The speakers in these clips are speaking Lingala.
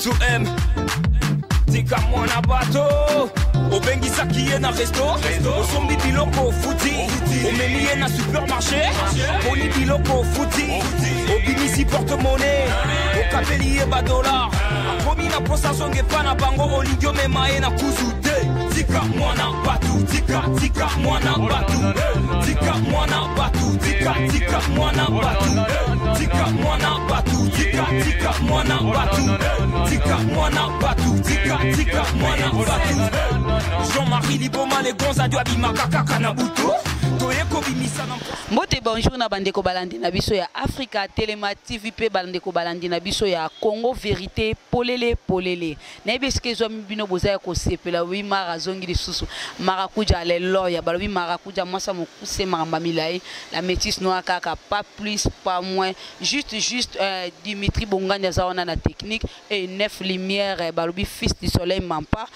M2M. Tika mwana bato obengisaki ye na resto, osombi biloko ofuti, omemi ye na supermarché, poni biloko ofuti, obimisi porte-monnaie, okabeli ye badolar, akomi na posa zonga epa na bango, olingi omema ye na kuzu te. Tika mwana bato, tika tika mwana bato, tika mwana bato, tika tika mwana bato, tika mwana bato, tika tika mwana bato, tika mwana bato, tika tika mwana bato. Jean-Marie Liboma le gonza dio abimaka kaka na butu, toye kobimisa na Mbote, bonjour na bandeko balandi na biso ya Africa Telema TV pe bandeko balandi na biso ya Congo Vérité polele polele. Nayebi esika ezwami bino boza ya kosepela. Obi Mara azongi lisusu, Marakuja aleloya, balobi Marakuja mwasi ya mokuse, makambo ya milai, la métisse noire kaka, pas plus pas moins, juste juste. Dimitri Bongani aza wana na technique et neuf lumière, balobi fils du soleil mampa,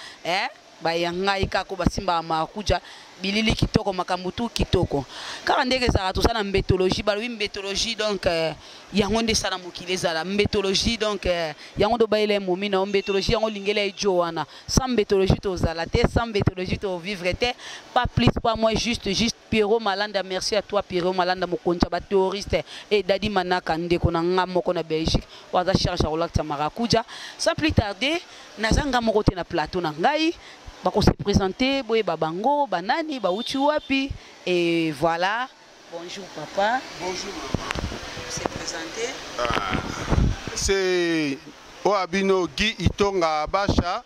baya ngai kaka basimbaka Marakuja bilili kitoko, makambo tu kitoko kaka ndenge ezalaka. Toza na mbetologie, balobi mbetologie, donc yango nde esala mokili ezala mbetologie, donc yango nde obayela ye momi na yo mbetologie, yango olingela ye jo wana. Sans mbetologie tozala te, sans mbetologie tovivre te, pas plus pas moins, juste juste. Pierrot Malanda, merci à toi Pierrot Malanda, mokonzi ya baterroriste, et Dadi Manaka, ndeko na nga moko na Belgique oyo aza charge ya kolakisa Marakuja. Sans plus tarder, naza nga moko te na plateau na ngai, bakose présenter, boyeba bango banani, bauti wapi, et voilà. Bonjour papa. Bonjour maman. Se présenter. Ah, c'est Oabino Guy Itonga Abacha,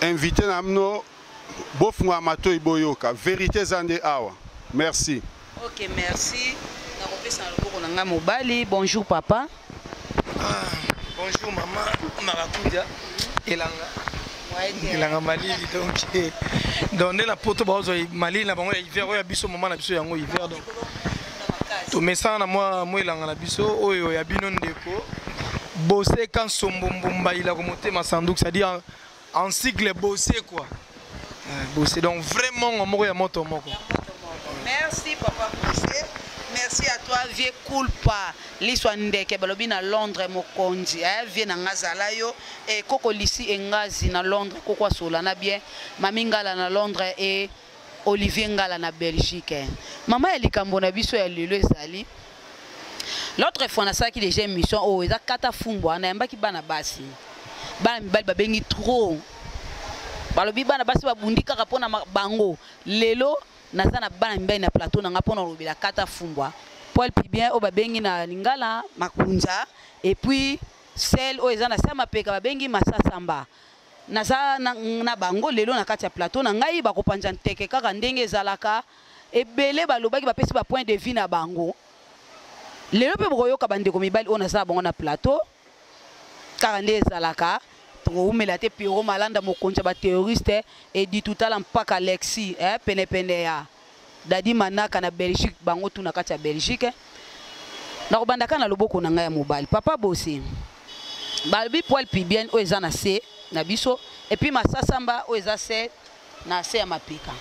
invité na bino. Bofunga matoi boyoka vérité eza nde awa. Merci. Ok, merci. Nakopesa na loboko na ngai mobali. Bonjour papa. Ah, bonjour maman Marakuja elanga elanga malili, donc nde na poto bazwa malili na bango ya hiver, oyo ya biso mama na biso yango hiver, donc tomesana na mwa elanga na biso oyo ya bino ndeko Boseka Nsombo Mbumba ilako motema sanduku, c'est-à-dire en cycle Bossé quoi. Bossé, donc vraiment moko ya moto moko. Merci papa Bossé. Merci à toi vieux Kulpa liswa ndeke, balobi na Londres mokonzi, vieux na ngazala yo et koko lisi engazi na Londres, koko asola na bien, mami ngala na Londres et Olivier Ngala na Belgique. Mama ya likambo na biso ya lelo ezali, l'autre fois nasalaki déjà émission oyo eza kata fumbwa, nayambaki bana basi, bana mibali babengi trop, balobi bana basi babundi kaka mpona bango. Lelo naza na bana mibali na plateau na nga mpona kolobela kata fumbwa, poil pubien oyo babengi na lingala makunza, et puis celle oyo eza na se ya mapeka babengi masasamba. Naza na bango lelo na kati ya plateau na ngai, bakopanza nteke kaka ndenge ezalaka. Ebele balobaki, bapesi ba point de vue na bango. Lelo mpe bokoyoka bandeko mibali oyo naza na bango na plateau kaka nde ezalaka. Tokowumela te. Pierrot Malanda, mokonzi ya baterroriste, edi tutala mpaka Alexis, penepene ya Dadi Manaka na Belgique, bango tu na kati ya Belgique. Nakobanda kaka na loboko na ngai ya mobali, papa Bosi. Balobi poil pubien oyo eza na se na biso, et puis masasamba oyo eza se na se ya mapeka,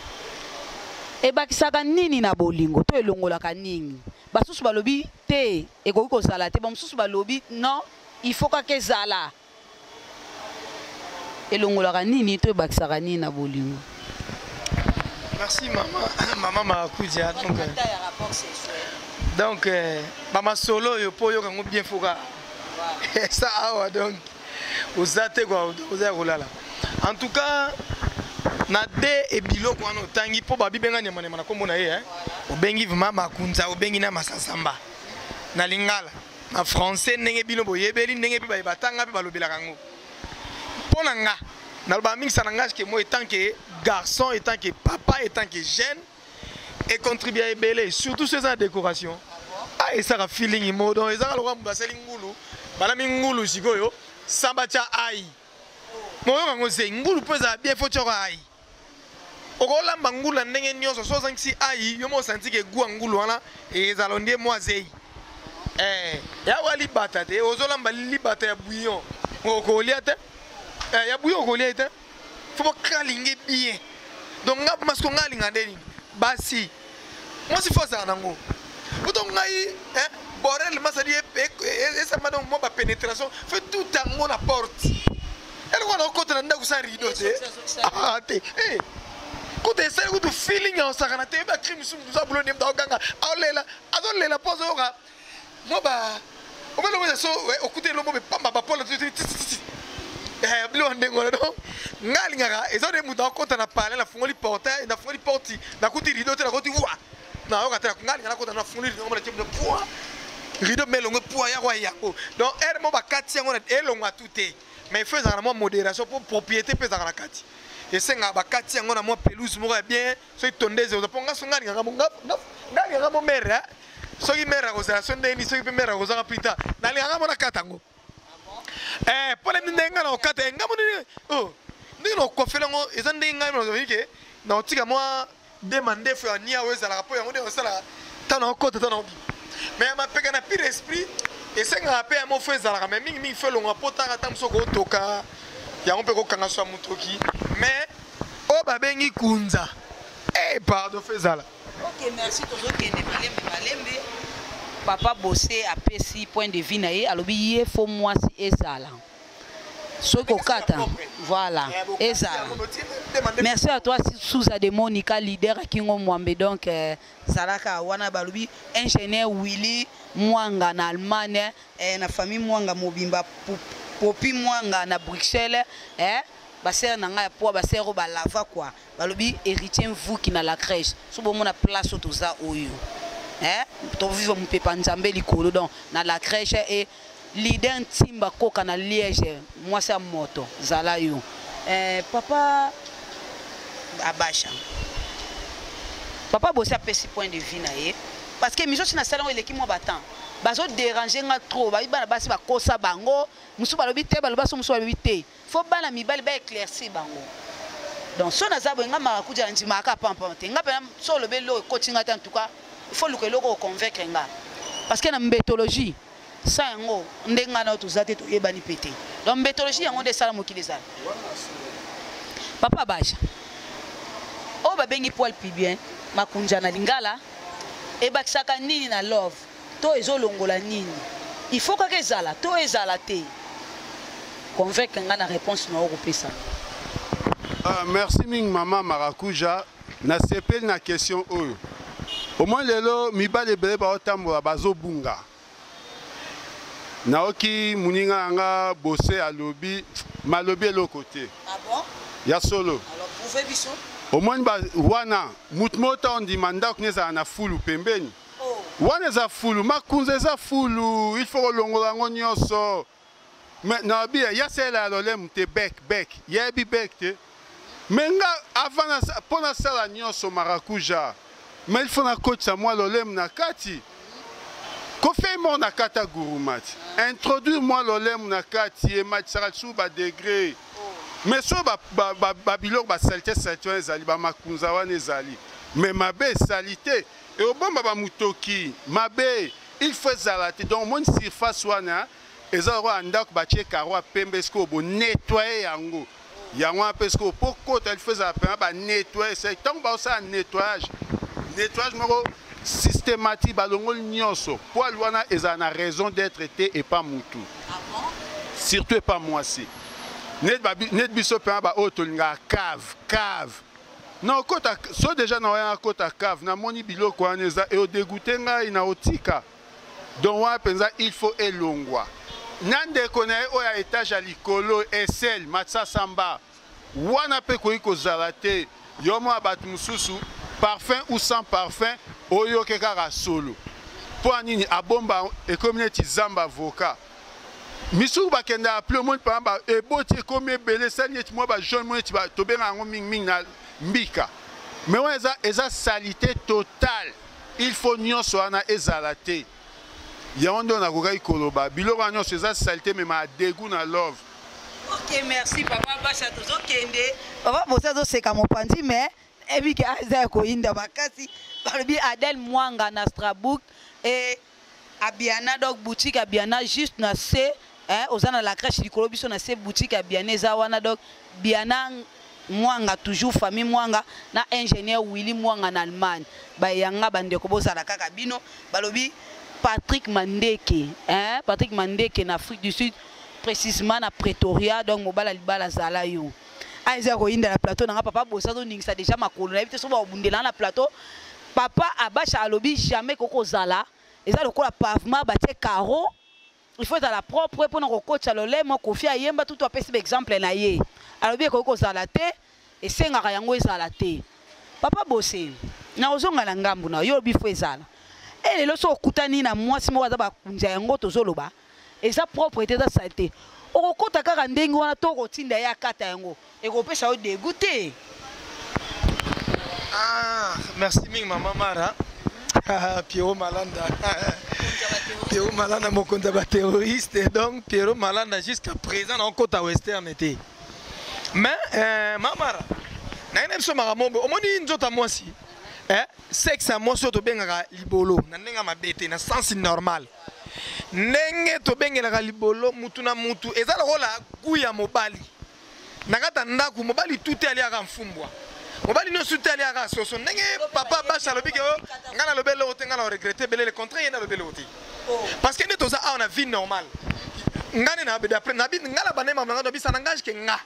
ebakisaka nini na bolingo to elongolaka nini? Basusu balobi te, ekoki kozala te. Bamosusu balobi non, il faut kaka ezala. Elongolaka nini to ebakisaka nini na bolingo? Merci mama, mama Marakuja. Donc bamasolo oyo mpo oyoka yango bien, foka esa awa, donc oza te kwa, oza ya kolala. En tout cas na de ebiloko wana otangi mpo babibenga nyamanyama na nkombo na ye, obengi vraiment makunza, obengi na masasamba na lingala, na français ndenge bino boyebeli, ndenge mpe batanga mpe balobelaka yango. Mpo na nga nalobaka mingisa na nga ke moi, étant que garçon, étant que papa, étant que jeune, econtribue ebele, surtout so eza na décoration. Ah, esaka feeling mo, donc ezaka lokola moto asali ngulu, balami ngulu sikoyo sans batya ai moyoka yango ze ngulu mpo ezala bien, faut tiaka ai. Okolamba ngulu na ndenge nyonso, so ozangisi ai, yo mo osanti ke gu ya ngulu wana ezala ondie mwa zei. Ya wa libata te, ozolamba libata ya bouillon, okolia te. Ya bouillon okolia te, faut bokalinge bien. Donc nga masiko nga alinga nde nini, basi mwasi fo azala nango poto ngai, borel masadi. Esama donc mwa bapénétration, faut tout yango na porte. Eloko wana, okota na ndako sans rideau te. Ah, te. Kuta esali kutu feeling ya osakana te. Bacri mosusu, mosu abulo nde moto akoganga, aolela, azolela mpo azoyoka mwa ba obeloko. So okuta elombo bepamba bapola tititi, biloko ndenge wana. Donc nga alingaka eza nde moto akota na palais, nafungoli portail, nafungoli porte, nakuti rideau te, nakoti wa nayoka te. Nga alinga nakota, nafungoli rideau, ngomona tie pwa rideau me elongo pwa yako yango. Donc heure mo bakati yango, elongwa tu te, mais il faut ezalaka na mwa modération, mpo propriété mpe ezalaka na kati. Esengaka bakati yango na mwa pelouse moko ya bien. Soki tondeze oza mpo nga, so nga alingaka, nga alingaka mo mare. Soki mare akozala so ndeni, soki mpe mare akozanga plus tard, nalingaka mo nakata yango mpo na ndenge nga na kokata nga mo ndenge ndenge na kokofela yango. Eza ndenge ngai nazali ke na kotika mwa nde mandefu ya nia oyo ezalaka, mpo yango nde osala ntango na okota, ntango na obima. Mais ya mapeka na pire esprit esengaka mpe ya mofo ezalaka, mais mingimingi faut elongwa, mpo tanga ntango mosu okotoka yango mpe kokanga so ya motoki. Mais oyo babengi kunza, pardon, faut ezala. Ok, merci. Tozokende malembe malembe. Papa Bose apesi point de vue na ye, alobi ye faut mwasi ezala soki kokata, voilà, ezala. Merci à toi, Souza de Monica, leader Akingo Mwambe. Donc zalaka wana. Balobi ingénieur Willy Mwanga na Allemagne, na famille Mwanga mobimba, Popi Mwanga na Bruxelles, basere na ngai ya poa, basere oyo balava quoi. Balobi héritier Mvuki na la crèche. So bomona place oyo toza oyo, tovivre mopepa Nzambe likolo. Donc na la crèche e leader Ntimba Koka na Liège, mwasi ya moto, zala yo. Papa Abasha, papa Bosi apesi point de vue na ye, parce que émission si nasala yango eleki mwa batemps, bazodéranger nga trop. Babi bana basi bakosa bango, mosusu balobi te, baloba so, mosusu balobi te. Faut bana mibali baéclaircir bango. Donc so naza boye, nga Marakuja, na ndimaka pampam te. Nga mpena so olobi eloko ekoti nga te. En tout cas, il faut luka eloko oconvaincre nga, parce que na mbetologie sa yango nde nga na oyo toza te, toyebani mpe te. Donc mbetologie yango nde esala mokili ezala. Papa Baja, oyo babengi poil pubien, makunja na lingala, ebakisaka nini na love to ezolongola nini? Il faut kaka ezala to ezala te? Convaincre nga na réponse na okopesa. Merci mingi, mama Marakuja. Nasepeli na question oyo. Omoi lelo mibali ebele baotambola, bazobunga. Naoki moninga na nga Bose alobi malobi eloko te. Ah bon? Ya solo. Alors prouve biso. Omoni wana mutu moko ta ondima ndako ne ezala na fulu pembeni. Oh. Wana eza fulu, makunza eza fulu, il faut kolongola yango nyonso. Mais nayebi ya salela ya lolemu te, bec bec, yebi bec te. Mais nga avant mpo nasala nyonso, Marakuja, mais il faut nakotisa mwa lolemu na kati. Kofei moko na kati ya guruma ti introduire mwa lolemu na kati, ematisaka lisusu badegré. Mais so babiloko basaleté saleté wana ezali, bamakunza wana ezali, mais mabe esali te, eobomba bamutoki mabe. Il faut ezala te. Donc omoni surface wana eza lokola ndako batie carreau ya pembe, sikoyo bonettoyer yango. Yango wana mpe sikoyo mpo kota, il faut ezala mpena banettoyer. Se ntango baosala nettoyage, nettoyage moko systématique, balongoli nyonso, poil wana ezala na raison d'être te epa mutu. Ah bon? Surtout epa mwasi net biso mpena baoyo tolingaka cave cave. Na okota so déjà na oya nakota cave, namoni biloko wana eza eodégoûter ngai na otika. Donc wana mpenza il faut elongwa na ndeko na ye oyo ya étage ya likolo, esel matsasamba wana mpe ekoki kozala te. Yo mwa bato mosusu, parfum ou sans parfum, oyoke kaka solo. Mpo ya nini abomba? Ekomi neti zamba avocat misusu bakendaka pli. Omoni mpamba eboti, ekomi ebele, esali neti mwa bajaune, mo neti tobenga yango mingimingi na mbika. Mais wana eza salité totale, il faut nyonso wana ezala te. Yango nde nakokaki koloba, biloko wana nyonso eza salité, mema dégoût na love. Ok, merci papa Basha. Tozokende, papa Bosi azoseka mopanzi, mais ebike aza ya koyinda makasi. Balobi Adel Mwanga na Strasbourg e Abiana, donc boutique Abiana juste na se, hein, oza na la crèche likolo, biso na se, boutique Abiana eza wana. Donc Biana Mwanga, toujours famille Mwanga, na ingénieur Willy Mwanga na Allemagne, bayanga bandeko, bozala kaka bino. Balobi Patrick Mandeke, hein? Patrick Mandeke na Afrique du Sud, précisément na Pretoria, donc mobala libala zala yo. Ah, eza koyinda na plateau nanga papa bosa zoningisa déjà makolo nayebi te soki bakobundela na plateau. Papa Abacha alobi jamais kokozala eza lokola pavement batie carreau, il faut ezala propre mpona kokotisa lolemo. Kofi ayemba tutu apesi baexemple na ye, alobi ekoki kozala te, esengaka yango ezala te. Papa Bose, na ozonga na ngambu na yo, olobi faut ezala. E lelo so okutani na mwasi moko aza bakunza yango, tozoloba eza propre te, eza sale te, okokota kaka ndenge wana to okotinda ye akata yango? Ekopesa yo dégoût te? Ah, merci mingi mama Mara. Pierrot Malanda, Pierrot Malanda, mokonzi ya baterroriste. Donc Pierrot Malanda, jusqu'à présent naokota western te. Mais mama Mara, naye na biso makambo boye. Omoni nzoto ya mwasi, sexe ya mwasi oyo tobengaka libolo na ndenge ya mabe te, na sens normal ndenge tobengelaka libolo, mutu na mutu eza lokola goût ya mobali na kati ya ndako. Mobali tu te aliaka mfumbwa, mobali nyonso te aliaka soso. Ndenge papa Basha alobi ke oyo ngai nalobi eloko te, ngai na regrette ebele. Le contraire, ye nalobi eloko te, parce que nde toza awa na vie normale. Ngai nde d'après nabi ngai na bandema na ngai nabisa na ngai ke nga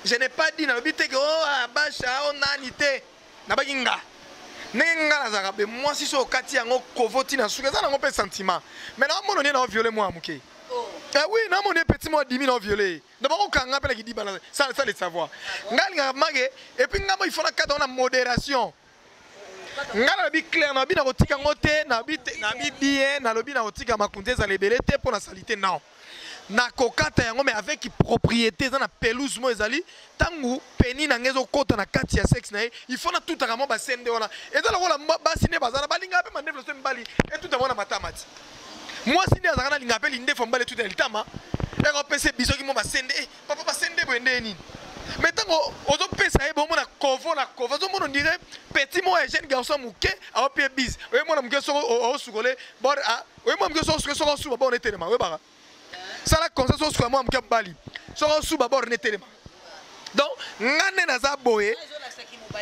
je n'ai pas dit, nalobi te ke o Basha o nani te. Nabaki nga ndenge nga nazalaka be mwasi so okati yango kovo ntina suki eza nango mpe sentiment, mais naomona nie nao viole mwa moke. Eh oui, namoni ye petit mwa dimi nao viole ye na bakokanga mpe na kidiba sans le savoir. Nga alingaka make et puis nga mo il faut nakata ngo na modération. Nga nalobi clair, nalobi na kotika yango te, nalobi te, nalobi bien, nalobi na kotika makunzi ezala ebele te mpo na saleté. Non, nakokata yango mais avec propriété. Eza na pelouse mo ezali ntango peni na ngai ezokɔta na kati ya sexe na ye, il faut natutaka mwa basende wana. Eza lokola basi nde bazala balingaka mpe mandefu so mibali etuta mwana matama ti mwasi nde azalaka nalingaka mpe lindefu mobali etuta na litama, ekopesa bisoki mwa basende. Eh, papa, basende boye nde nini? Mais ntango ozopesa ye bomona kovo na kovo, ozomona ondire petit moko ya jeune garçon moke aopie bise. Oye mwana moke soko osukole bor, oye mwana moke soko osuka, soko osuba bor etelema. Oyebaka sala comme ça, soko osuka mwana moke mobali, soko osuba bor netelema. Donc nga nde naza boye,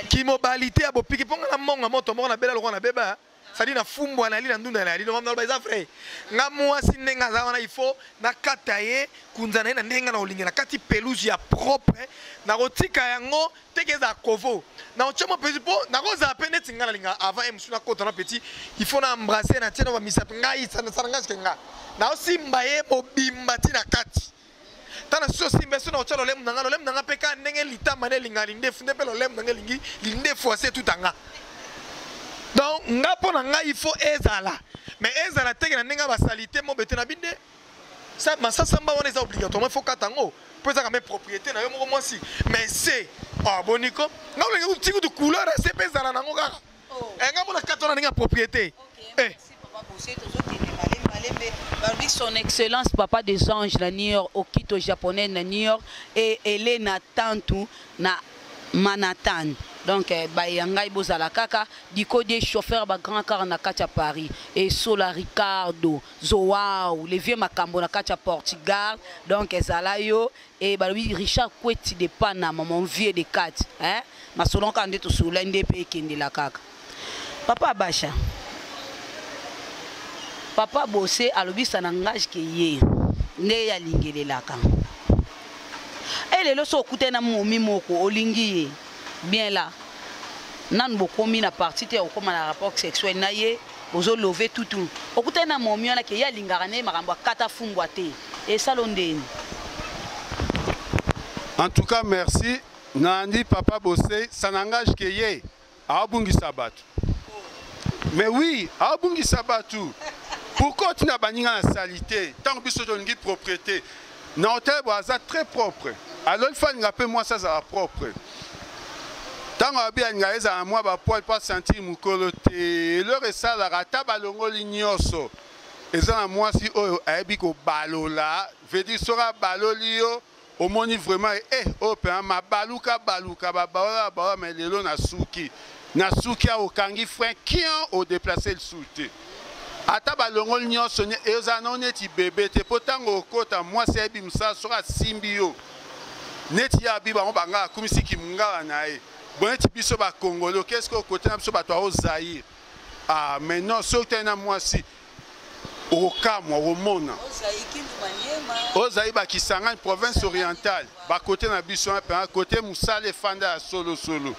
kimobali te ya bopiki mpo nga na monga moto moko nabela lokola nabeba, c'est-à-dire na fumbwa nali na ndunda nali. Donc naloba eza vrai, nga mwasi ndenge aza wana, il faut nakata ye kunza na ye na ndenge na kolingela kati pelouse ya propre. Nakotika yango teke eza kovo na otya mo petit mpo nakozala mpe neti nga nalinga avant ye mosusu nakota na petit, il faut na embrasser na tie na bamisapi. Ngai sana ngai sike nga naosimba ye mobimba ti na kati. Tana soki osimba so na otya lolemo na nga, lolemo na nga mpe kaka ndenge litama na elinga lindefu nde mpe lolemo na nga elingi lindefu ase etuta nga. Donc nga mpo na ngai il faut ezala, mais ezala teke na ndenge ya basaleté mo bete na binde masasamba wana eza obligatoirement, il faut kata yango mpo ezaka même propriété na yo moko mwasi. Mais se ah, boniko nga olingi tiki kutu couleur ase mpe ezala nango kaka. Eh, nga mona kata wana ndenge ya propriété. Eh. Balobi son excellence papa des anges na New York, Okito japonais na New York et Elena Tantu na Manhattan. Donc eh, baya ngai bozala kaka diko de chauffeur ba grand car na kati ya Paris et Sola Ricardo Zoao le vieux makambo na kati ya Portugal. Donc ezala yo et balobi Richard Kweti de Panama, mon vieux de kati, hein, masolo kaka nde tosolola nde mpe ekendela kaka. Papa Abasha, papa Bose alobisa na ngage ke ye nde ye alingelelaka e lelo so okutani na momi moko olingi ye bien la nanu bokomi na parti te ya kokóma na rapport sexuel na ye, ozolove tutu, okutani na momi wana ke ye alingaka na ye makambo akata fumbwa te, esalo ndeni? En tout cas merci nandi papa Bose, ça n'engage que ye aobungisa bato. Mais oui, aobungisa bato. Pourquoi otinda baninga na saleté ntango biso tolingi propriété na hotel? Bo aza très propre, alors il faut alinga mpe mwasi azala propre. Ntango abi alinga ezala na mwa bapoil mpo asentir mokolo te. Eloko esalaka ata balongoli nyonso, eza na mwasi oyo ayebi kobalola, veut dire soki abaloli yo, omoni vraiment eh, oyo mpenza mabaluka baluka babaola babaola. Mais lelo nasuki nasuki awa, okangi frein kian, odéplace lisusu te. Ata balongoli nyonso, ezala nao neti bebe te, mpo ntango okota mwasi ayebi mosala. Soki asimbi yo neti ye abi bango banga akumisi kimungala na ye bo neti biso bakongolo, qu'est-ce que okote na biso bato ao Zaire? Ah mais non, soki tali na mwasi Okokamwa, okomona. Ozali ba Kisangani, province orientale, ba kote na biso wana mpenza, kote mosala efanda ya solosolo.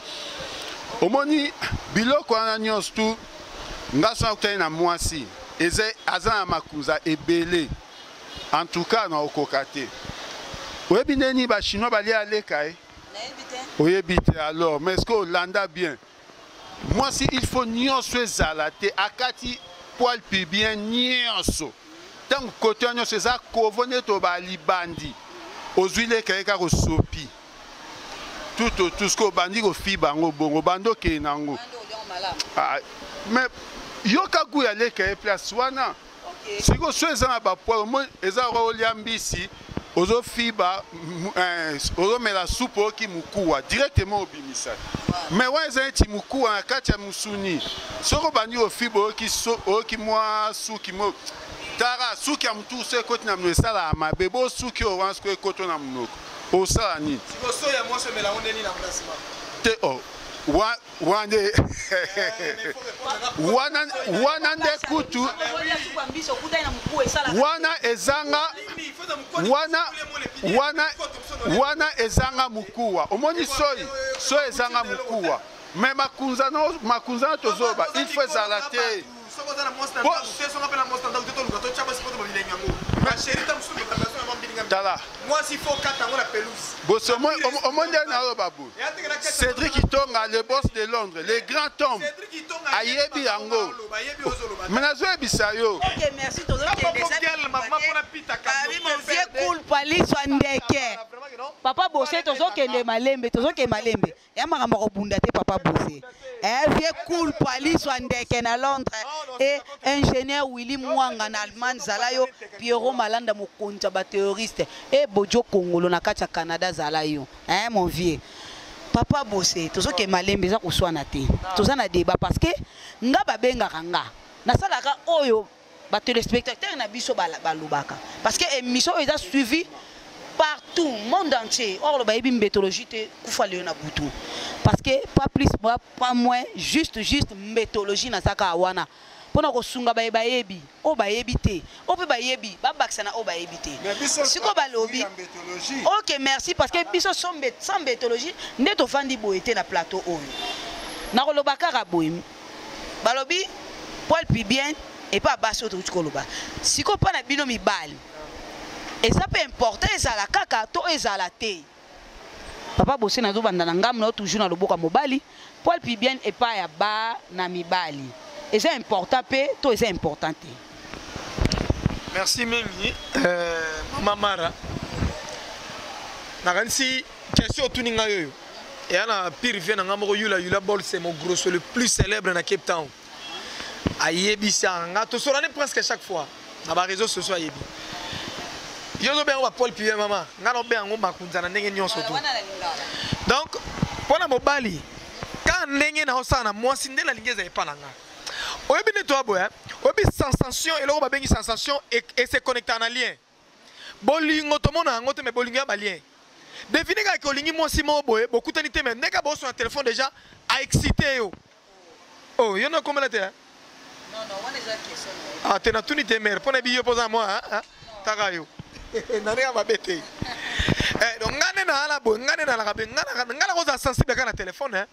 Omoni biloko wana nyonso tu, nga so nakutani na mwasi eza aza na makunza ebele, en tout cas nakokoka te. Oyebi ndenge nini ba Chinois balia aleka ye? Oyebi te alors, mais est-ce que olanda bien? Mwasi il faut nyonso ezala te, akati poil pubien nyonso, ntango kote wana nyonso eza kovo nde toba libandi, ozwi leka ye kaka osopi tout autour, soki obandi kofiba yango bongo obandi okende na yango. Ah, mais yoka gu ya leka ye place wana. Sikoyo so eza na bapoil, omoni eza lokola olia mbisi, ozofiba, ozomela supu, oyoki mokuwa directement obimisa. Mais wana eza neti mokuwa na kati ya mosuni, soki obandi kofiba oyoki so, oyoki mwa suki mo tara suki ya motu so ekoti na monoko esalaka mabe. Bo suki oyo wana soki ekoti na monoko osala nini? Sikoyo ya mwasi omela yango ndeni na placement te? Oh, wana nde wana wana nde kutu wana ezanga wana wana wana ezanga mokuwa. Omoni soyi soyi ezanga mokuwa, me makunza no makunza na tozoba il faut ezala te. Soki oza na mwasi na ndako te, songa mpe na mwasi na ndako te, toluka totya basi mpo tobabilengi yango basheri ta mosusu toluka tala mwasi fo kata yango na pelouse. Bosi omoni nde naloba boye, Cédric Itonga, le boss de Londres, le grand homme, ayebi yango, me nazoyebisa yo. Ok, merci, tozokende palisa ndeke papa Bose, tozokende malembe, tozokende malembe ya makambo ya kobunda te. Papa Bose, vieux cool paliswa ndeke na Londres et ingénieur Willy Mwanga na Allemagne, zala yo. Pierrot Malanda, mokonzi ya baterroriste e Bojo Kongolo na kati ya Canada, zala yo, hein, mon vieux papa Bose. Tozokende malembe, eza koswana te, toza na débat parce que nga babengaka nga nasalaka oyo batéléspectateur na biso balobaka, parce que émission oyo eza suivi partout, monde entier. Or bayebi mbetologie te, kufa lelo na butu, parce que pas plus pas moins, juste juste mbetologie nazaka wana mpona kosunga baye bayebi, oyo bayebi te, oyo mpe bayebi babakisa na oyo bayebi te. Sikoyo balobi ok, merci, parce que biso sans mbetologie nde tofandi boye te na plateau oyo. Nakoloba kaka boye, balobi poil pubien epa basi oyo touti koloba. Sikoyo mpa na bino mibali, eza mpe important ezala kaka to ezala te? Papa Bose, nazobanda na ngambo na yo, toujours na loboko ya mobali, poil pubien epai ya ba na mibali eza important mpe to eza important te? Merci mingi, mama Mara. Nakanisi question otuni ngai oyo eya na pire vie na ngai moko, Yula Yula Bol, c'est mon grosso le plus célèbre na Cape Town. Ayebisaka nga, tosolani presque chaque fois na baréseau sociaux. Ayebi yo ozobenga yango bapoil pubien, mama, ngai naobenga yango makunza na ndenge nyonso tu. Donc mpo na mobali, kaka ndenge naosala na mwasi nde nalingi ezala epa na nga. Oyebi nde toya boye, oyebi sensation, eloko babengi sensation ese connecta na lien. Bolingo tomona yango te, mais bolingo ya balien. Devine kaka ke olingi mwasi moko boye, bokutani te, mais ndenge boso na telefone déjà aexcité yo. Oh, yo nakomela te? Ah te, natuni te mare mpo na yebi yo mpo oza mwa taka yo na ndenge ya mabe te. Donc nga nde nayala boye, nga nde nalaka boye, nga nakozala sensible kaka na telefone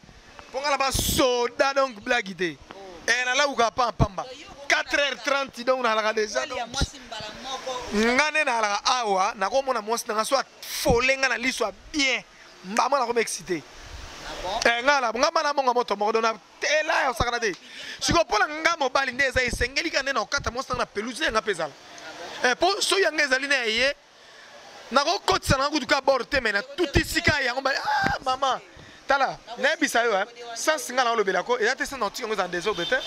mpo nga na basoda, donc blague te. Nalawuka pa pamba 4h30, donc nalaka déjà. Nga nde nalaka awa, nakomona mwasi nanga so afole nga na liso ya bien, mbama nakoma excité. Nga na nga bana monga moto moko, donc tela ya osakana te. Sikoyo mpo na nga mobali nde eza esengeli kaka nde na kokata mwasi nanga na pelouse yanga mpe ezala, mpo soki yanga ezali na ye, nakokotisa nanga kutu ka bord te, me natuti sika yango. Ah, mama, tala, nayebisa yo, sens nga naolobelako eza te sens na otika yango eza na désordre te,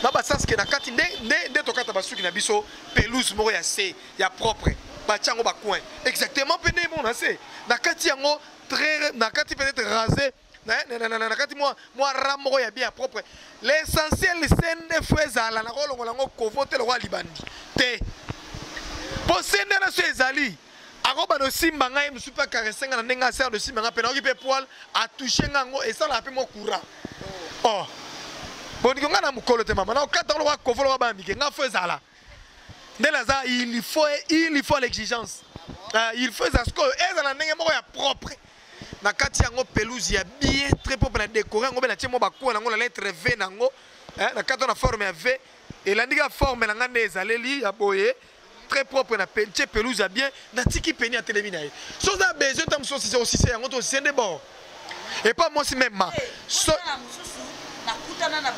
na basens ke na kati nde tokata basuki na biso, pelouse moko ya se ya propre, batia yango bacoin exactement mpe nde mona se na kati yango très na kati, peut-être rasé na kati mwa ram moko ya bien ya propre. L'essentiel se nde fo ezala, nakolongola yango kovo te lokola libandi te, mpo se nde na so ezali akobanda osimba ngai mosusu mpe acaresse ngai na ndenge asere osimba ngai mpe nayoki mpe poil atouche ngai, yango esalaka mpe mwa courant. Oh, boniki ngai na mokolo te, mama, nakokata ngo lokola kovo lokola bana mike. Ngai fo ezala. Nde naza, il faut l'exigence. Ah, il faut eza sikoyo ezala ndenge moko ya propre na kati yango, pelouse ya bien, très propre, na décoré yango mpe natie mwa bakuwa nango na lettre V nango, eh, na kati wana forme ya V elandi kaka forme na nga nde ezaleli ya boye, très propre, na tie pelouse ya bien, natiki peni atelemi na ye. So oza besoin, ta mosusu osise, osise yango to osise nde bord epa mwasi même ma so mosusu nakutana na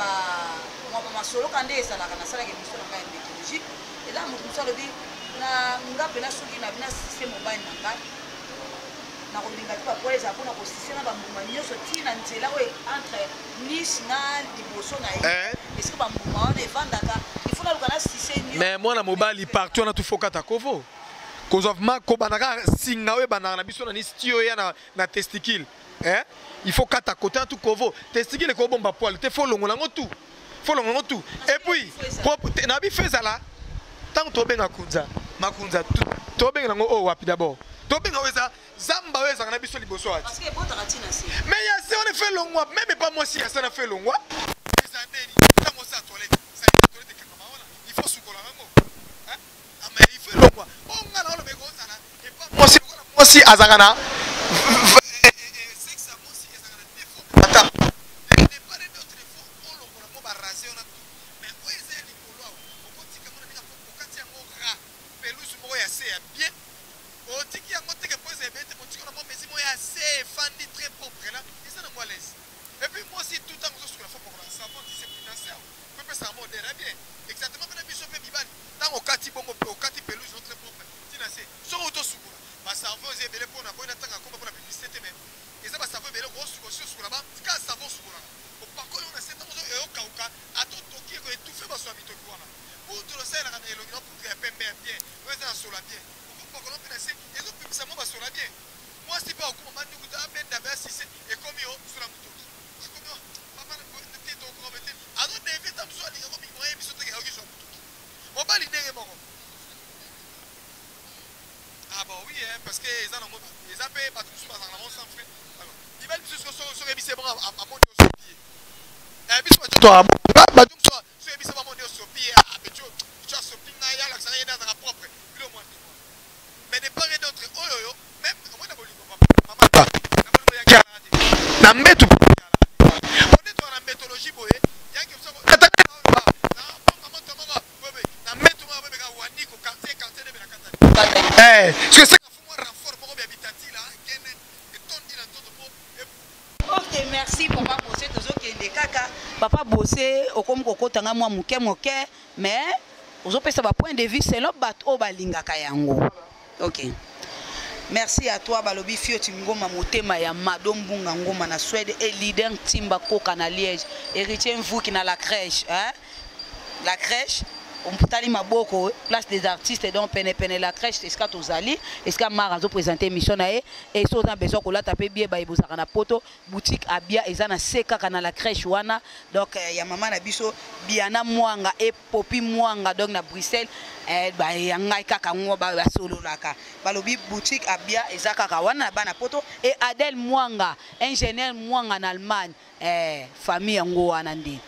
masolo ka nde ezalaka. Nasalaka émission na ngai ya méthodologique. Eza moto mosusu alobi na nga mpena soki na bina sise mobali na ngai, nakolinga te bapoils ezala mpona kosise na bambuma nyonso ntina nzela oyo entre niche na liboso na ye, esika bambuma wana evandaka, il faut naluka na sise. Mais mwana mobali, partout wana tufokata kovo kozwa vraiment kobanda kaka singa oyo ebandaka na biso na nisi ti oyo ya na testicule, eh? Il faut kata kote na tu kovo testicule ekobomba poil te, faut longola yango tout, faut longola yango tout. Et puis na biso ezala ntango tobenga kunza makunza, tobenga yango oyo wapi? D'abord tobenga oyo eza zamba oyo ezalaka na biso liboso ati, mais ya se wana fe longwa. Même epa mwasi, ya se wana fe longwa. Eza ndeni ntango osala toilette, salita toilette ekangama wana, il faut sukola yango, mais il faut elongwa. Oyo nga na oloba ekozala epa mwasi, lokola mwasi azalaka na sexe ya mwasi ezalaka na deux formes, ata de part et d'autre, il faut olongola ngo barase wana tout. Mais oyo eza ya likolo awa, okotika ngo na ndenge okati yango ra pelouse moko ya se ya bien, otiki yango teke po eza ebele te, motika na mwa mesi moko ya se efandi très propre là, eza na mwa l'aise. Et puis mwasi, tout ntango ozosukola, faut pakola savon antiseptique po epesaka mo odeur ya bien. Exactement mpe na biso mpe mibali, ntango okati bongo, okati pelouse no très propre ntina se, soki otosukola, basavon eza ebele mpona boyi na ntango akoma mpona publicité te, mais eza basavon ebele. Kosukola si osukola tika savon, osukolaka, opakoli ngo na se, ntango eyokauka, ata otoki, eko étouffe baso ya mitoki wana. Poudre osalelaka na elongi na poudre ya pembe ya bien oyo eza na solo ya bien, okopakola mpe na se, ezopimisa mo basolo ya bien. Mwasi mpe akokoma manduku, abenda mpe asise, ekomi yo sola motoki, ekomi yo mama te, tokokoma te, azodevie ta mosusu alingako mingi moye biso teke ayoki swa motoki. Mobali ndenge moko. Ah bon, oui hein, parce que eza nango, eza mpe bato mosusu bazalaka nango sans frein. Alors mibali misusu, soki ebisi bongo, amoni osopi ye. Biso bato mosusu, soki ebisi bamoni osopi ye, ah tu asopi ngai, alakisa ngai ye nde azalaka propre, bilo mwa ndenge wana. Mais de part et d'autre, oyo oyo même omoi na bolingo, mama, na bolingo yaki alaka te na mbetu po nde toka na mbetologie boye yaki na mbetu moko bebeka waniko quartier quartier nde bena katani, eh, parce que c'est mwa renfort moko bya bitatila kene etondi na nzoto po. Ok, merci papa Bose. Tozokende kaka papa Bose, okomi kokota nga mwa moke moke, mais ozopesa bapoint de vue selon bato oyo balingaka yango. Ok, merci à toi. Balobi Fioti Ngoma, motema ya Mado Mbunga Ngoma na Suède, et leader Ntimba Koka na Liège, héritier Mvuki na la crèche, hein? La crèche otali maboko, place des artistes, donc pene pene la crèche, esika tozali, esika Mar azoprésente émission na ye. E so oza besoin kolata mpe bie bayebozaka na poto, boutique Abia eza na se kaka na la crèche wana, donc ya mama na biso Biana Mwanga e Popi Mwanga, donc na Bruxelles, ya ngai kaka ngo basololaka, balobi boutique Abia eza kaka wana na bana poto. E Adel Mwanga, ingénieur Mwanga na Allemagne, famille yango wana nde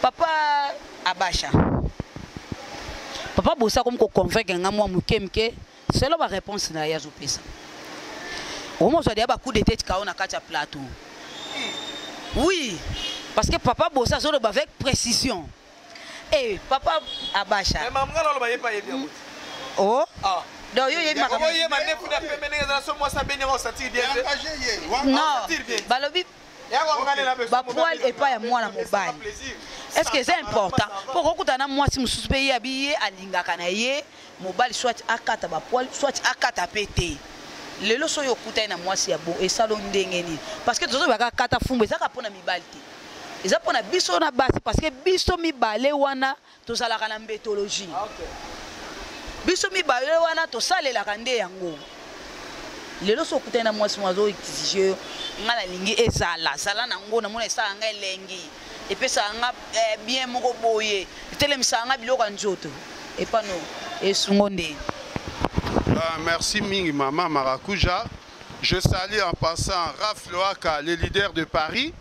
papa Abasha. Papa Bosa komi koconvaincre nga mwa moke moke selon baréponse na ye azopesa. Okomozwa deya bacoup de tête kao na kati ya plateau, oui, parce que papa Bosa azoloba avec précision. E papa Abasha, oh donc yo yebi makambo. Non, balobi bapoils epai ya mwana mobali, est ce que eza important? Mpo kokutana na mwasi mosusu mpe ye abi ye alingaka na ye mobali soit akata bapoils, soit akata mpe te. Lelo soki okutani na mwasi ya bo esalo ndenge nini? Parce que tozobaka kata fumbu ezaka mpona mibali te, eza mpona biso na basi, parce que biso mibale wana tozalaka na mbetologie, biso mibale wana tosalelaka nde yango. Lelo so okutani na mwasi mo azo exige yo, ngai nalingi ezala zala nango, namona esala ngai elengi, epesaka nga bien moko boye, etelemisaka nga biloko ya nzoto epano esungo nde. Merci mingi mama Marakuja. Je salue en passant Raph Loaka, le leader de Paris.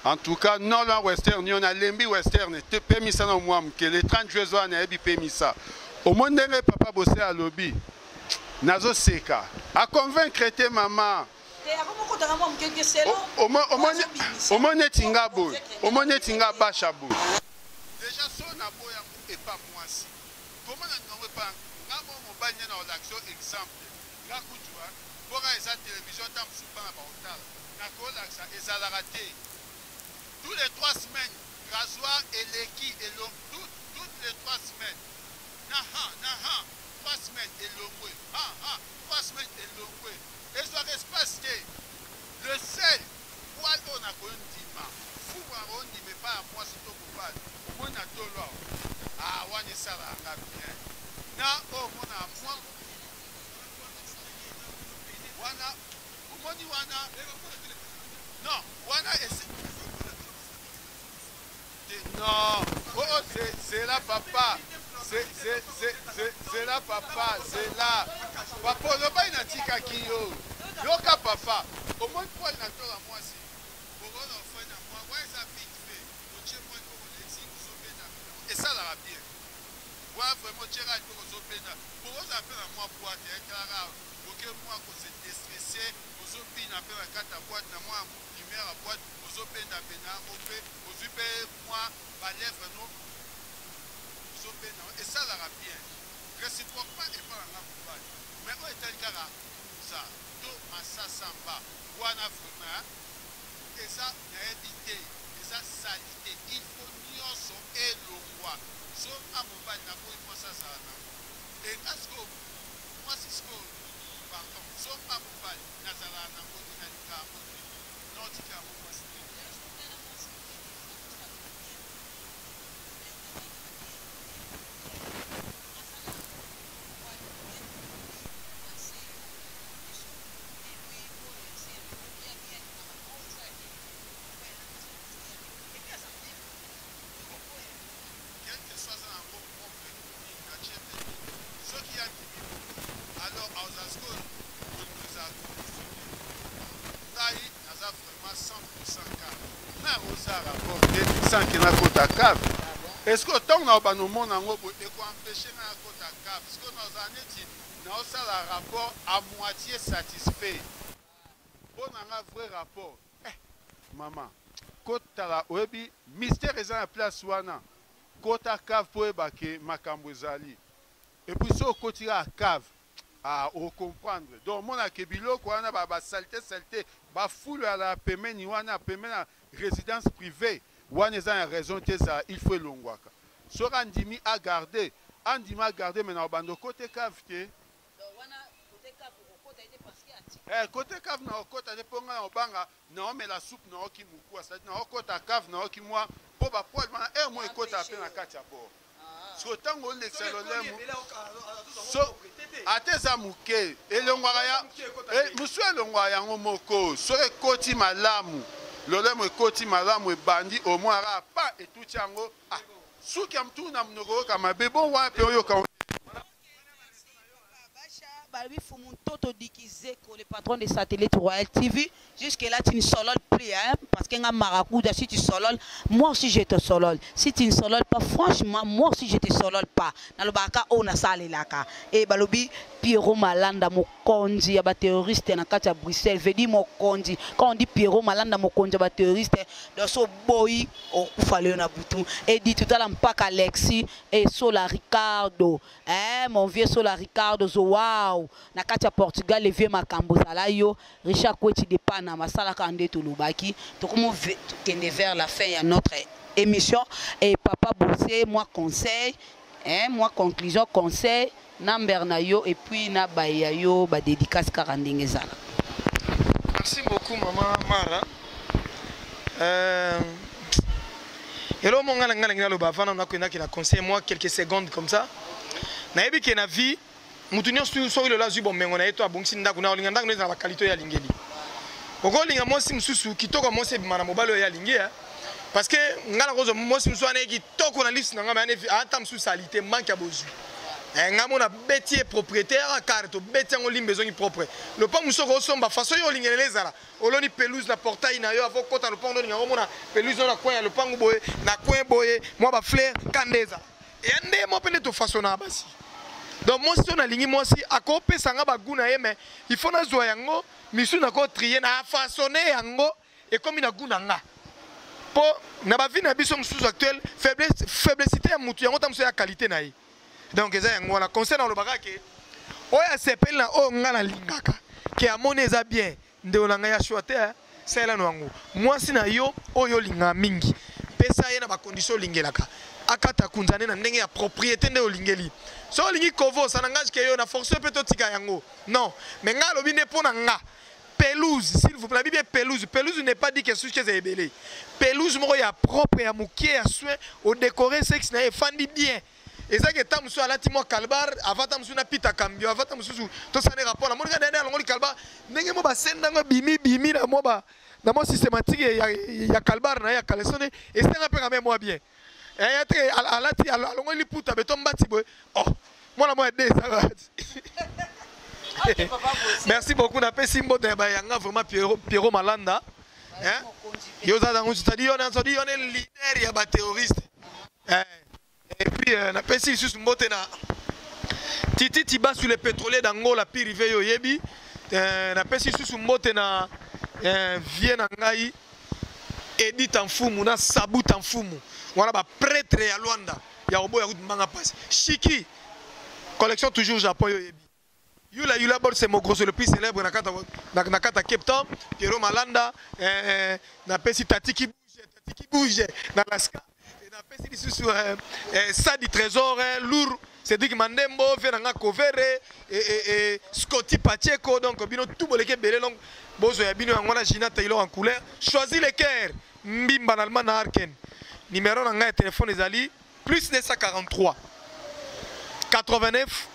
En tout cas, Nolan Western, on a lembi Western, te pemisa na mwa moke le 30 juillet wana, nayebi pemisa. Omoni ndenge papa Bose alobi, nazoseka. Aconvaincre te mama. Omoni neti nga boye, omoni neti nga Basha boye. Deja so naboya yango epa mwasi, koma na linga yango epa nga mo mobali nde na olakisa yo exemple. Nga kutu mpo kaka eza television ata mosusu bana bakotala, nakolakisa ezalaka te. Tous les 3 semaines rasoir eleki elo toutes les 3 semaines na ha na ha 3 semaines elongwe ha ha 3 semaines elongwe ezwaka espace te. Le seul poil oyo nakoyo ndima fumu nakoyo ndima epai ya mwasi to mobali omoni na tolo awa ah wana esalaka nga bien na oyo omona mwa wana omoni wana non wana esi non oh, oh c'est là papa c'est là papa c'est là papa olobaki natikaki yo yoka papa omoni poil na tola mwasi okona ofai na mwa wana eza vite fait otie mwa eloko neti ozobenda esalaka bien wana vraiment otieka eloko ozobenda okozala mpe na mwa boite etalaka oke mwa ko se destresser ozo bina pe na kati ya boite na mwa lumière ya boite ozo benda benda yango pe ozwi pe mwa ba lèvres no ozo benda yango esalaka bien reciproquement epa na nga mobali mais oyo etali kaka za to masasamba wana vraiment eza nayebi te eza salite il faut nionso elongwa so nga mobali naboyi mwasi azala nango enga sikoyo Mwasi sikoyo pardon zomba mobali nazalaka nango te nalingaka yango te nao tika yango mwasi te. Quelque soit aza nango propre ou nini natie pe te soki ye andimi bongo alors akozala sikoyo bolingo ezala conditionne ngai naza vraiment 100% cave ngai akozala rapport te sans ke nakota cave est ce que ntango na obanda omona yango boye eko empêche ngai nakota cave sikoyo nazala neti naosala rapport à moitié satisfait mpo na nga vrai rapport eh mama kotala oyebi mystère eza na place wana kota cave po oyeba ke makambo ezali et puis soki okoti kaka cave ah o comprendre donc omona ke biloko wana ba, ba salite salite ba fulu ya la pembeni wana pembeni na résidence privée wana eza na raison te ezala il faut elongwaka soki andimi a garder andimi a garder mais na obanda okote cave te. Eh, kote cave na okota te mpo ngai na obanga naomela soupe naoki mokuwa c'est-à-dire naokota cave naoki mwa mpo bapoile wana heure moko ekota mpe na kati ya bord siko ntango olekisa lolemo so ata eza moke elongwaka ya mosusu elongwaka yango moko soki ekoti malamu lolemo ekoti malamu ebandi omoi kaka pa etuti yango ah, suki ya mtu na monoko oyoka mabe bongo wana mpe oyoka. Balobi Fumu Ntoto Dikizeko, le patron de Satellite Royal TV. Jusque là, tu ne sololes plus, hein, parce que nga maracuja, si tu sololes, moi aussi je te solole. Si tu ne sololes pas, franchement, moi aussi je te solole pas. Nalobaka oyo nasalelaka. Et balobi Pierrot Malanda mokonzi ya ba terroriste na kati ya Bruxelles, veut dire mokonzi. Quand on dit Pierrot Malanda mokonzi ya ba terroriste, donc so boyi okufa lelo na butu. Et dit tout à l'heure mpaka Alexis et Sola Ricardo. Eh, mon vieux Sola Ricardo zo wow na kati ya Portugal le vieux makambo zala yo Richard Kweti de Panama salaka nde tolobaki tokomo kende vers la fin ya notre émission et papa Bossé moi conseil hein, moi conclusion conseil number na yo et puis na baye ya yo ba dédicace kaka ndenge ezala. Merci beaucoup maman Mara. Eloko moko ngai na ngai nalingi naloba avant nanu nakendaki na conseil moi quelques secondes comme ça. Nayebi ke na vie mutu nyonso soki lelo azwi bomengo na ye to abongisi ndako na olinga ndako na ezala ba qualité oyo alingeli. Okolinga mwasi mosusu kitoko ya mwasi ebima na mobali oyo alingi hein? Parce que ngai nakozwa mwasi mosusu wana ye kitoko na lisu na ngai mais ata mosusu salite manque ya bozwi. Ngai mona beti ye propriétaire car tobeti yango limbe ezongi propre. Lopango mosusu okosomba façon yo olingelela ezala. Oloni pelouse na portail na yo avant okota lopango olinga omona pelouse na coin ya lopango boye na coin boye mwa ba fleur kanda ezala. Eya nde mo mpe nde tofaçonnaka basi. Donc mwasi oyo nalingi, mwasi akopesa nga bagoût na ye, mais il faut nazwa yango misu, nakotrier, na façonner yango, ekomi na goût na nga. Mpo na bavie na biso mosusu actuelle, faiblesse, faiblessité ya motu yango ta mosusu ya qualité na ye. Donc eza yango wana conseil na olobaka ke oyo asepeli na oyo nga nalingaka, ke amoni eza bien. Ndeko na ngai ya shwa te, salela no yango. Mwasi na yo oyo olingaka mingi, pesa ye na bacondition olingelaka, akata kunzane na ndenge ya propriété nde olingeli. So olingi kovo, ça n'engage ke yo na force mpe totika yango. Non, mais ngai alobi nde mpo na nga pelouse, s'il vous plaît. Nabi bien pelouse. Pelouse n'est pas dit que suki eza ebele. Pelouse moko ya propre, ya mokie, ya soin, odécorer sexe na ye, efandi bien. Ezaki eta mosusu alati mwa kalbar avata, mosusu na pita cambio avata, mosusu tosani rapport. Namoni kaka ndenge alongoli kalbar, ndenge mo basendango ebimi bimi na mwa ba na mwa systématique ya kalbar na ye ya caleçon, esenga mpe quand même mwa bien. Ya te alati, alongoli liputa beto mbati boye. Oh, mwana mwa de ezaka. Merci beaucoup. Napesi mbote ya bayanga vraiment, Pierrot, Pierrot Malanda. Hein? Yo oza nango, c'est-à-dire yo na yo ne leader ya baterroriste. Et puis napesi lisusu mbote na Titi Tibasu, le pétrolier d'Angola, Pirive, yo oyebi. Napesi lisusu mbote na vie na ngai Edith Mfumu na Sabuta Mfumu, wana baprêtre ya Lwanda ya koboya kutu mbanga mpasi. Shiki collection, toujours Japon, yo oyebi. Yula Yula Bol, c'est mon gros, le plus célèbre na kata Cape Town. Piero Malanda, napesi Tati qui bouge, Tati qui bouge na Alaska. Napesi lisusu Sadi Trésor, Lourd, Cédric Mandembo, Venanga Kovere et Scotty Pacheco. Donc bino tout boleke ebele. Donc bozo ya bino yango na Gina Taylor en couleur. Choisis le cœur. Mbimba na Allemagne na Arken. Numéro na ngai ya téléphone ezali plus 243 89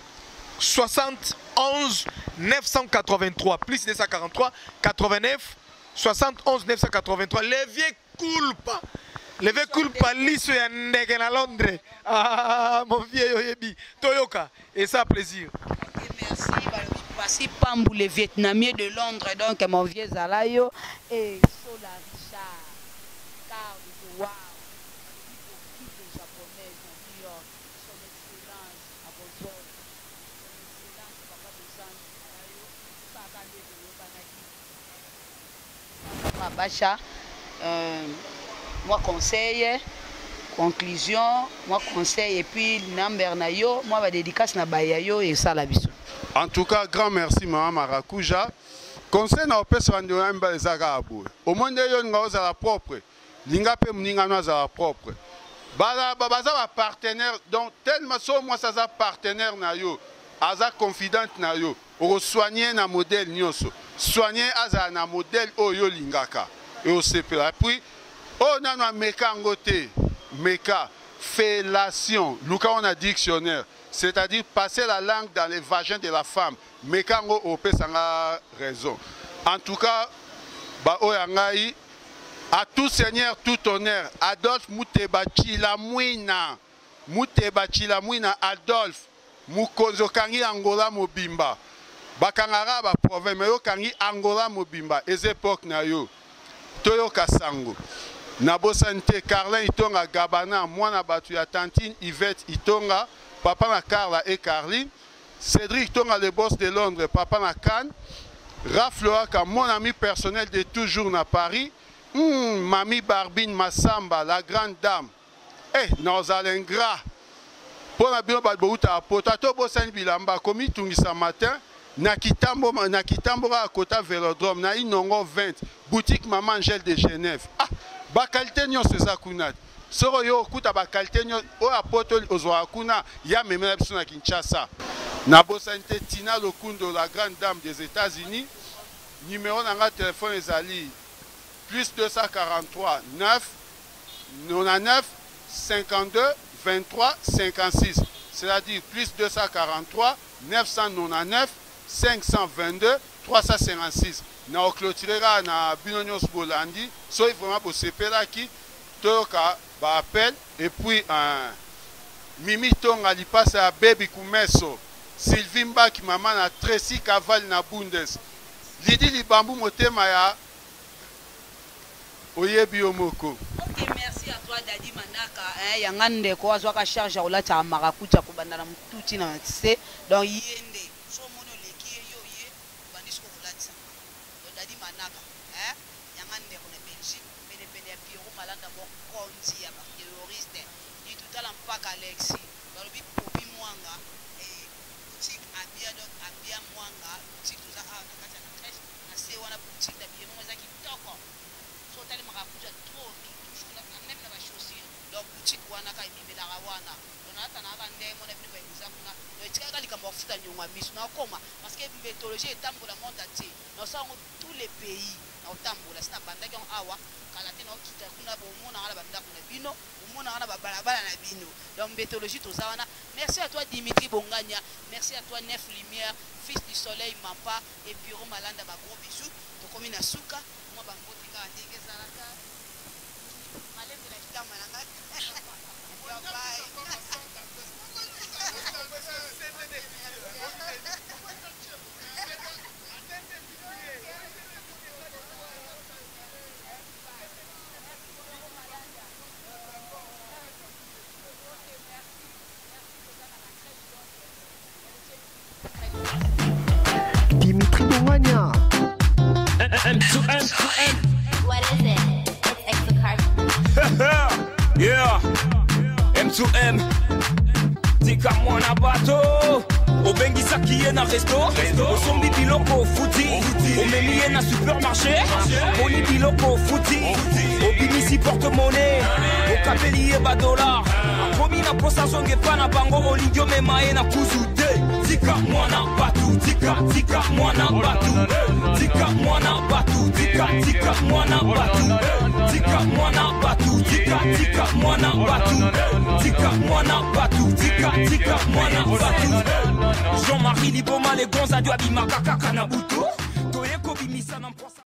71 983, plus 243 89 71 983. Levier Culpa, levier Culpa, liso ya ndeke na Londres. Ah, mon vieux, oyebi, toyoka et ça plaisir. Ok, merci. Balobi voici Pambou, le Vietnamien de Londres. Donc mon vieux Zalayo et Sola Richard Carl Wow japonaise na New York, son excellence Abozol, son excellence Papa Desange Zalayo Saka nde toyokanaki. Papa Bacha, moi conseil, conclusion, moi conseil et puis number na yo, moi ba dédicace na baya yo esala biso. En tout cas, grand merci, mama Marakuja. Conseil na opesa bandeko na mibale eza kaka boye: omoi nde yo olinga ozala propre, linga mpe moninga no azala propre. Baza bapartenaire. Donc tellement so mwasi aza partenaire na yo, aza confidente na yo, okosoigne na modèle nyonso, soigne azala na modèle oyo olingaka e osepela. Puis oyo nano ameka yango te, meka fellation, luka ngo na dictionnaire, c'est-à-dire passer la langue dans les vagins de la femme. Meka yango, opesanga raison. En tout cas, baoyo ya ngai, à tout seigneur tout honneur, Adolphe Muteba Chilamwina, Muteba Chilamwina Adolphe mokonzi, okangi Angola mobimba. Bakangaka baprovince, mais okangi Angola mobimba. Eza époque na yo, toyoka sango. Nabosani te Carlin Itonga Gabana, mwana bato ya tantine Yvette Itonga, papa na Carla et Carline. Cédric Tonga, le boss de Londres, papa na Cannes. Raph Loaka, mon ami personnel de toujours na Paris. Mami Barbine Massamba, la grande dame. Eh, nazala ingrat mpo na bino bato boutaka poto, ata obosani bilamba, komitungisa matin na Kitambo, na Kitambo kaka kota Vélodrome na Inongo 20, boutique Mama Angèle de Genève. Ah, baqualité nyonso eza kuna te. Soki oyo okuta baqualité nyonso oyo apoto ozwaka kuna, ya memela biso na Kinshasa. Nabosani te Tina Lokundo, la grande dame des États-Unis. Numéro na nga telefone ezali plus 243 9 99 52 23 56, c'est-à-dire plus 243 999 522 356. Na oclôturer kaka na bino nyonso bolandi. Soki vraiment bosepelaki, toyoka baappel. Et puis Mimi Tonga lipasa ya Bebi Kumeso, Sylvie Mbaki, mama na Tracy Caval na Bundes, Lidi Libambu, motema ya oyebi yo moko. Ok, merci à toi. toi Dadi Manaka, hein, yanga ndeko azwaka charge ya kolataka marakuta kobanda na motuti na se. Donc ye nde so omoni oleki ye, yo ye obandi siko kolatisa. Donc Dadi Manaka, hein, yanga ndeko na Belgique, penepene ya Pierrot Malanda, mokonzi ya baterroriste litutala mpaka Alexi balobi Popi Mwanga, eh, boutique Abia. Donc Abia Mwanga boutique, toza awa na kati ya na crèche na se wana, boutique na biye moko eza kitoko. So otali marakuta trop, toujours même na bachaussure. Donc boutique wana kaka ebimelaka wana. Donc nalata na kaka ndenge mona bino bayebiza kuna. Donc etikaka likambo ya kofuta niongo ya miso nakoma, parce que mbetologie etambola monde entier, nasala yango tous les pays, nakotambola si nabandaki yango awa kala te, naokita kuna, bomonaka na bandako na bino, bomonaka na babalabala na bino. Donc mbetologie toza wana. Merci à toi Dimitri Bongania, merci à toi Nef Lumière, fils du soleil Mampa et Bureau Malanda, ba gros bisous. Tokomi na suka, mwa bambote kaka ndenge ezalaka, malembe na kitamba na ngai. Bye. Dimitri Bongania. M to M to M. What is it? It's Exocard. Yeah. M to M. Tika mwana bato, obengisaki ye na resto, osombi biloko, ofuti, omemi ye na supermarché, aponi biloko, ofuti, obimisi porte-monnaie, okabeli ye badolar, akomi na posa azonga epa na bango, olingi omema ye na kuzu te. Tika mwana batu, tika, tika mwana batu, tika mwana batu, tika, tika mwana batu, tika mwana batu, tika, tika mwana batu, tika mwana batu, tika, tika mwana batu. Jean-Marie Liboma, les gonzes adu abimaka kaka na butu, toye kobimisa na mposa.